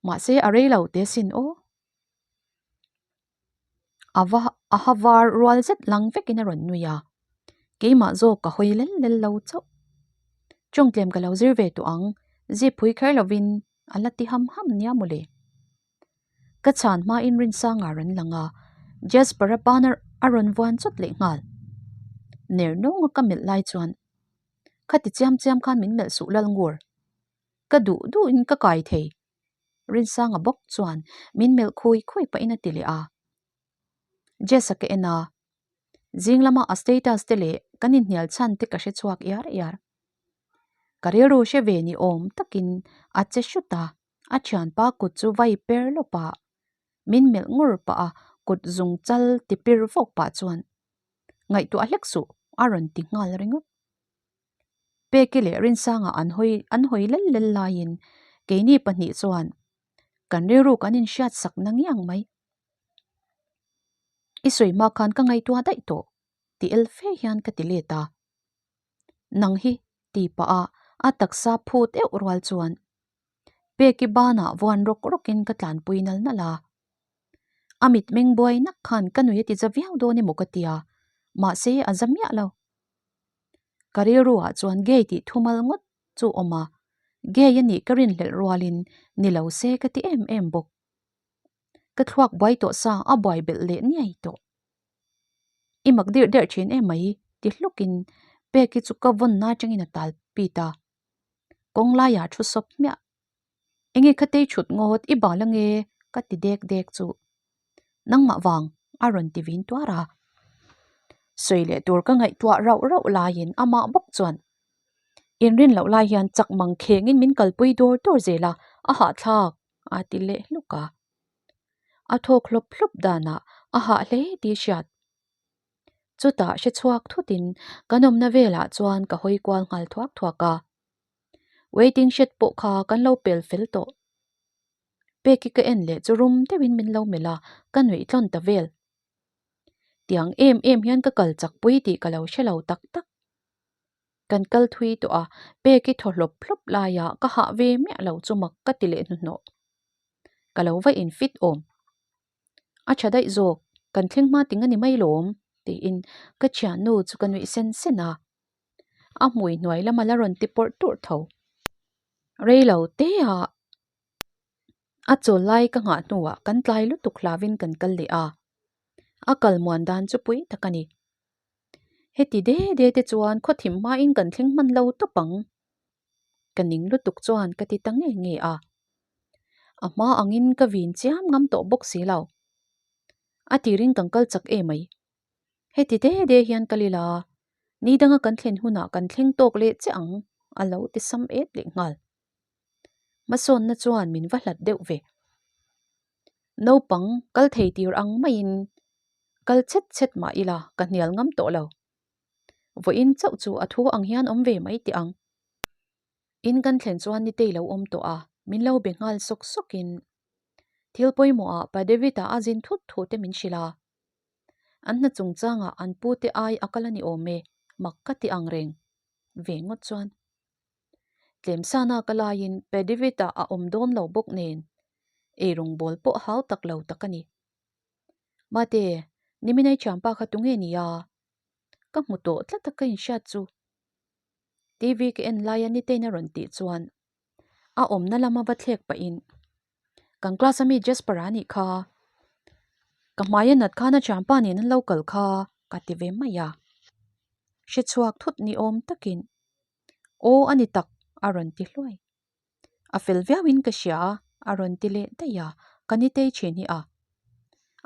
Mahse a rei lo te sin aw. A va a ha var rual zet lang vekin a rawn nui a, keimah zawk ka hawi lel lel lo chauh. Tawngtlem ka lo zir ve tawh ang, zip phui kher lovin a la ti ham ham nia mawle. Ka chhan hmain Rinsanga rawn lang a, Jasper-a ban a rawn vuan chawt leh nghal. Ner nawnga ka melh lai chuan, Khati chiam chiam khan min melh suh lal ngur. Ka duh duhin ka kai thei. Rinsanga bawk chuan min melh khui khui pahin a ti leh a. Jess-a ka en a, zing lama a status te leh kan inhnial chhan te ka hre chhuak iar iar. Ka rilru hre ve ni awm takin a che hrut a, a thianpa kut chu vai per lawp a, min melh ngur pah a kut zung chal ti pir vawk pah chuan ngaihtuah hlek suh a rawn ti nghal ringawt. Peki leh Rinsanga an hawi an hawi lel lel laiin keini pahnih chuan kan rilru kan inhriat sak na ngiang mai. I sawi hma khan ka ngaihtuah daih tawh ti el fe hian ka ti let a. Nang hi ti pah a a taksa phut euh rual chuan Peki banah vuan rawk rawkin ka tlanpui nal nal a. A mitmeng buai nak khan ka nui a ti za viau dawn emaw ka ti a, mahse a za miah lo. Ka rilruah chuan gay tih thumal ngawt chu awm a, gay a nih ka rinhlelh rualin ni lo se ka ti em em bawk. Ka thluak buai tawh sa a buai belh leh niai tawh. I mak dirh derh thin em mai ti hlukin Peki chu ka vawnna atangin a tal pit a, kawng laiah thu sawp hmiah. Enge khatei thut ngawt i bal ange ka ti dek dek chu nangmah vang a rawn ti vin tuar a. Sawi leh tur ka ngaihtuah rauh rauh laiin amah bawk chuan inrin loh lai hian chak mang khengin min kalpui dawr dawr zel a, a hahthlak a ti leh hluk a. A thawk hlawp hlawp danah a hah hle tih hriat. Chutah hre chhuak thutin kan awmna velah chuan ka hawi kual nghal thuak thuak a. Waiting shed pawh kha kan lo pel fel tawh. Peki ka en leh chu rum deuhin min lo melh a, ka nuih tlawn ta vel. Tiang em em hian ka kal chak pui tih ka lo hre lo tak tak. Kan kal thui tawh a, Peki thaw hlawp hlawp laia ka hah ve miah lo chu mak ka ti leh hnuhnawh. Ka lo va in fit awm. A tha daih zawk, kan thleng hma ting a ni mai lawm. Tiin ka thiannu chu ka nuih sen sen a, a hmui hnuai lama la rawn ti pawrh turh tho. Rei lo te a a chawl lai ka nghah hnuah kan tlai lutuk hlauhin kan kal leh a, a kal muan dan chu pui tak a ni. Heti de de te chuan khawthim hmain kan thleng hman lo tawp ang. Ka ning lutuk chuan ka ti ta nge nge a. A hma angin ka vin chiam ngam tawh bawk si lo. A tirin kan kal chak em mai. Heti de de hian kal ila, ni danga kan thlen hunah kan thleng tawk leh che ang a lo ti sam et leh nghal. Hmasawnna chuan min va hlat deuh ve. Naupang kal thei tir ang maiin kal chhet chhet mah ila ka hnial ngam tawh lo. Vawiin chauh chu a thu ang hian awm ve mai teh ang. In kan thlen chuan Nitei lo awm tawh a, min lo be nghal sawk sawkin thil pawimawhah Pa David-a a zin thut thu te min hrilh a. An hna chungchangah an pu te ai a kal a ni awm e, mak ka ti ang reng ve ngawt chuan. Tlemsana ka laiin Pa David-a a awm dawn lo bawk nen eirawng bawl pawh hau tak lo tak a ni. Mate, niminai thianpa kha tunge ni a? Ka hmu tawh tlat a ka inhriat chu. TV ka en laia Nitein a rawn tih chuan a awmna lama va thlek pahin kan class ami Jasper a nih kha, ka hmaia nat khan a thianpa nen an lo kal kha ka ti ve mai a. Hre chhuak thut ni awm takin aw a ni tak a rawn ti hluai. A fel viauin ka hria a, a rawn ti leh daih a, ka nitei thin hi a.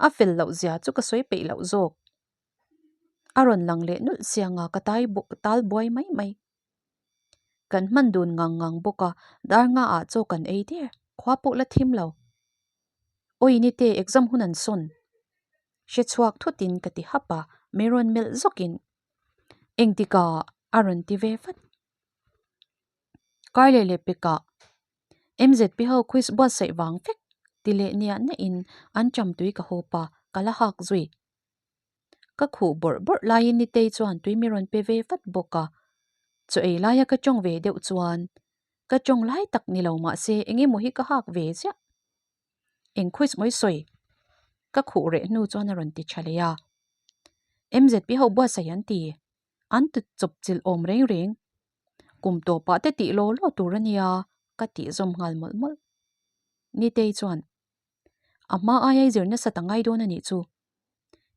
A fel loh zia chu ka sawi peih loh zawk. A rawn lang leh nulh siang a, ka tai tal buai mai mai. Kan hman dun ngang ngang bawk a, dar nga ah chaw kan ei der, khua pawh la thim lo. Awi nite exam hun an sawn. Hre chhuak thutin ka ti hap a, min rawn melh zawkin engtikah a rawn ti ve vat. Karleh leh pekah MZP ho quiz buatsaih vang vek ti leh niah niahin an cham tui ka hawp a, ka la hak zui. Ka khuh bawrh bawrh laiin Nitei chuan tui mi rawn pe ve vat bawk a, chaw ei laia ka tawng ve deuh chuan ka tawng lai tak ni lo mahse eng emaw hi ka hak ve ziah. Eng quiz mawi sawi? Ka khuh reh hnu chuan a rawn ti tha leh a. MZP ho buatsaih an ti, an ti chawp chilh awm reng reng. Kum tawpah te tih law law tur a nia ka tih zawm nghal mawlh mawlh. Nitei chuan a hma aia i zir nasa ta ngai dawn a nih chu.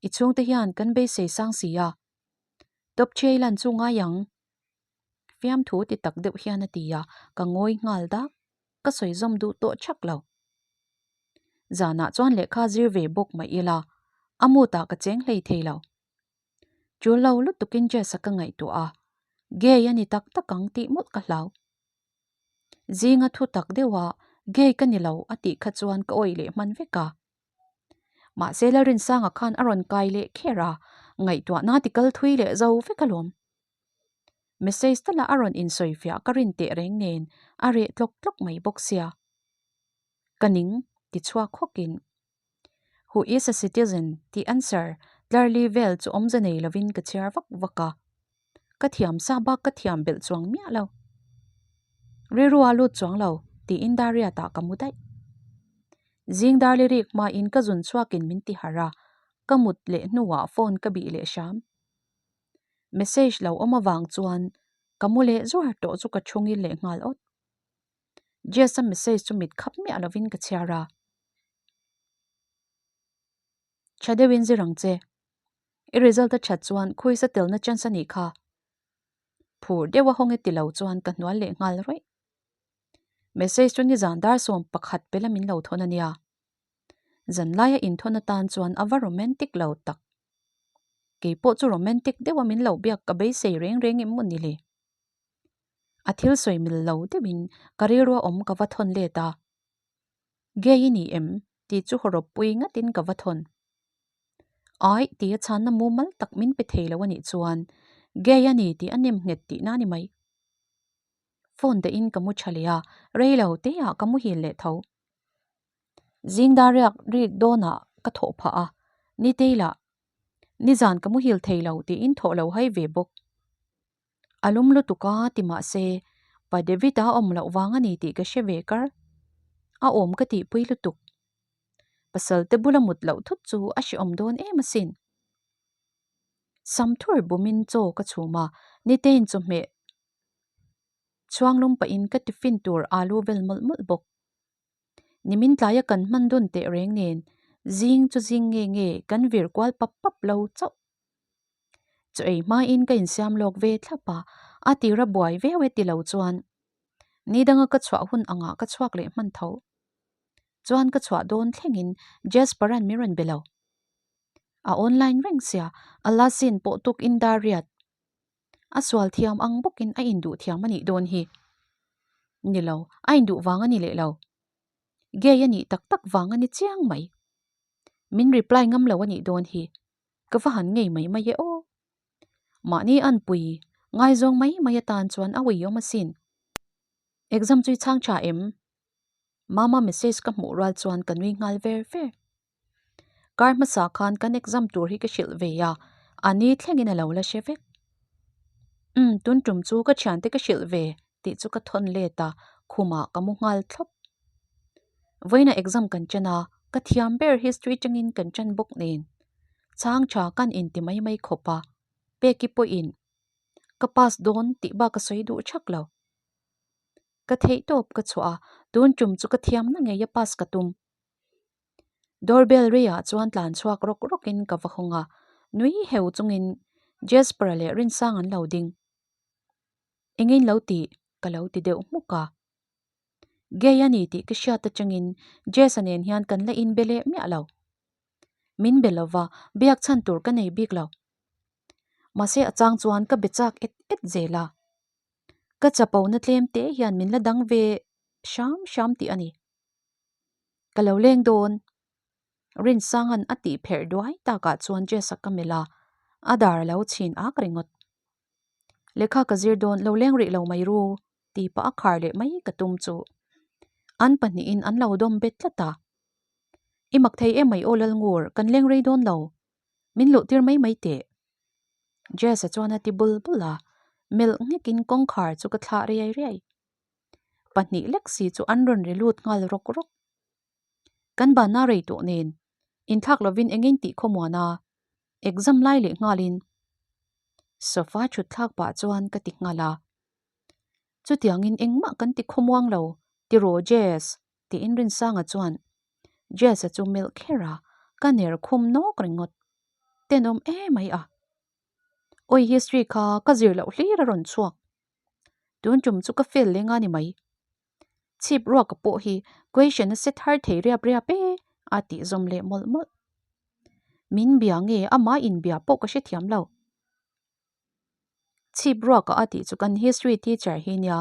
I chhungte hian kan beisei sang si a, Top Chei lan chu ngai ang. Fiamthu ti tak deuh hian a ti a, ka ngawi nghal dak. Ka sawi zawm duh tawh chak lo. Zanah chuan lehkha zir ve bawk mah ila, a mood-ah ka cheng hlei thei lo. Chu lo lutukin Jess-a ka ngaihtuah a, gay a ni tak tak ang tih mawlh ka hlau. Zinga thu tak deuha gay ka ni lo a tih kha chuan ka awih leh hman vek a. Mahse Lalrinsanga khan a rawn kai leh kher a, ngaihtuahna ti kal thui leh zo vek alawm. Message tala a rawn insawifiah ka rin teh reng nen a reh tlawk tlawk mai bawk sia. Ka ning ti chhuak hawkin Who is a citizen? tih answer tlarli vel chu awmze nei lovin ka chhiar vak vak a. Ka thiam sa bak ka thiam belh chuang miah lo. Rilrua lut chuang lo tiin Dariat-ah ka mu daih. Zing darli rik hmain ka zun chhuakin min ti harh a, ka mut leh hnuah phone ka bih leh hram. Message lo awm avang chuan ka mu leh zuar tawh chu ka thungil leh nghal awt. Jess-a message chu mit khap miah lovin ka chhiar a. Tha deuhin zir ang che. I result a that chuan khuisa telna chance a nih kha. Phur deuha hawng e ti lo chuan ka hnual leh nghal rawih. Message chu nizan dar 11 pela min lo thawn a nia. Zanlaia inthawn atan chuan a va romantic lo tak. Keipawh chu romantic deuha min lo biak ka beisei reng reng em maw ni le? A thil sawi mil lo deuhin ka rilrua awm ka va thawn let a. Gay i ni em? tih chu hawrawp pui ngatin ka va thawn. Aih tih a chhanna mumal tak min pe thei lo a nih chuan gay a ni tih a nem nghet tihna a ni mai. Phone dahin ka mu tha leh a, rei lo te ah ka muhil leh tho. Zing dar riak rik dawnah ka thawh phah a, nitei lah nizan ka muhil thei lo tiin thawh lo hai ve bawk. A lum lutuk a ti mah se Pa David-a awm loh vang a ni tih ka hre ve kar. A awm ka tihpui lutuk. Pasal te bula mut loh thut chu a hrehawm dawn em asin. Samthur bumin chaw ka chhum a, nitein chawhmeh chhuanglum pahin ka tiffin tur alu vel mawlh mawlh bawk. Nimin tlaia kan hman dun teh reng nen zing chu zing nge nge kan vir kual pap pap lo chauh. Chaw ei hmain ka insiam lawk ve thlap a, a tira buai viau e ti lo chuan ni danga ka chhuah hun angah ka chhuak leh hman tho. Chuan ka chhuah dawn thlengin Jasper-a'n min rawn be lo. A online reng sia, a la sin pawh tuk in dar riat. A sual thiam ang bawkin a induh thiam a nih dawn hi. Ni lo, a induh vang a ni leh lo. Gay a nih tak tak vang a ni chiang mai. Min reply ngam lo a nih dawn hi. Ka va han ngei mai mai e aw. Mahni anpui ngaizawng mai mai atan chuan a uiawm asin. Exam chu i chhang tha em? Mama message ka hmuh rual chuan ka nui nghal ver ver. Kar hmasa khan kan exam tur hi ka hrilh ve a, a ni thlengin a lo la hre vek. Umm, tun tum chu ka thiante ka hrilh ve tih chu ka thawn let a, khumah ka mu nghal thlawp. Vawiina exam kan ṭan a, ka thiam ber history tangin kan ṭan bawk nen. Chhang tha kan inti mai mai khawp a, Peki pawhin ka pass dawn tih bak a sawi duh thak lo. Ka theih tawp ka chhuah a, tun tum chu ka thiamna ngei a pass ka tum. Doorbell reiah chuan tlan chhuak rawk rawkin ka va hawng a, nui heu chungin Jasper-a leh Rinsang an lo ding. Engin lo tih? ka lo ti deuh hmuk a. Gay a ni tih ka hriat atangin Jess-a nen hian kan la inbe leh miah lo. Min be lova, biak chhan tur ka nei bik lo. Mahse a chang chuan ka be chak et et zel a. Ka chapona tlem te hian min la dang ve hram hram tih a ni. Ka lo leng dawn. Rinsanga'n a tih pherh duai takah chuan Jess-a ka melh a, a dar a lo chhin ak ringawt. Lehkha ka zir dawn lo leng rih lo mai ru ti pah a khar leh mai ka tum chu. An pahnihin an lo dawm bet tlat a. I mak thei em mai aw Lalngur, kan leng rei dawn lo. Min luh tir mai mai teh. Jess-a chuan a ti bul bul a, melh nghekin kawngkhar chu ka thlah riai riai. Pahnih lek si chu an rawn ri lut nghal rawk rawk. Kan banna rei tawh nen, inthlak lovin engin tih khawmuan a, exam lai leh nghalin sofa thut thlak pah chuan ka ti nghal a. Chutiangin engmah kan ti khawmuang lo, tiraw Jess? tiin Rinsanga chuan Jess-a chu melh kher a, ka ner khum nawk ringawt. Tenawm emai a. Awi history kha ka zir loh hlir a rawn chhuak. Tun tum chu ka fail leng a ni mai. Chhip ruaka pawh hi question a set har thei riap riap e a tih zawm leh mawlh mawlh. Min bia nge amah inbia pawh ka hrethiam lo. Chhip ruaka a tih chu kan history teacher hi nia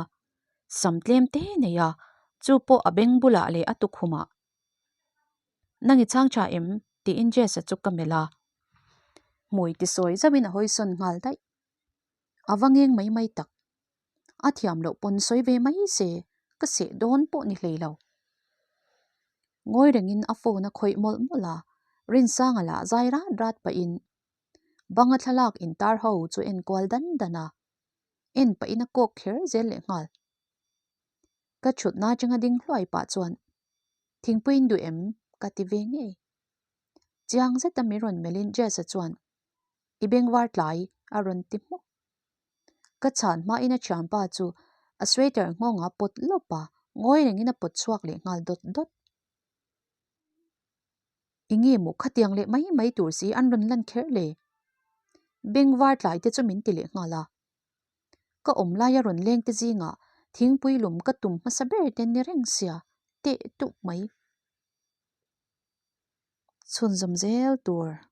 sam tlem te nei a, chu pawh a beng bulah leh a tukhumah. Nang i chhang tha em? tiin Jess-a chu ka melh a. Hmui tisawi zauhin a hawisawn nghal daih. A va ngeng mai mai tak. A thiam loh pawn sawi ve mai se, ka seh dawn pawh ni hlei lo. Ngawi rengin a phone a khawih mawlh mawlh a, Rinsanga lah zai rat rat pahin banga thlalak intar ho chu en kual dan dan a, en pahin a kawk kher zel leh nghal. Ka thutna atanga ding hluai pah chuan thingpui in duh em? ka ti ve ngei. Chiang zeta min rawn melhin Jess-a chuan I bengvar tlai a rawn ti hmuk. Ka chhan hmain a thianpa chu a sweater nghawng a pawt lawp a, ngawi rengin a pawt chhuak leh nghal dawt dawt. Enge maw khatiang leh mai mai tur si an rawn lan kher le? Bengvar tlai te chu min ti leh nghal a. Ka awm laia rawn leng te zingah thingpui lum ka tum hmasa ber te ni reng sia teh tuh mai. Chhunzawm zel tur.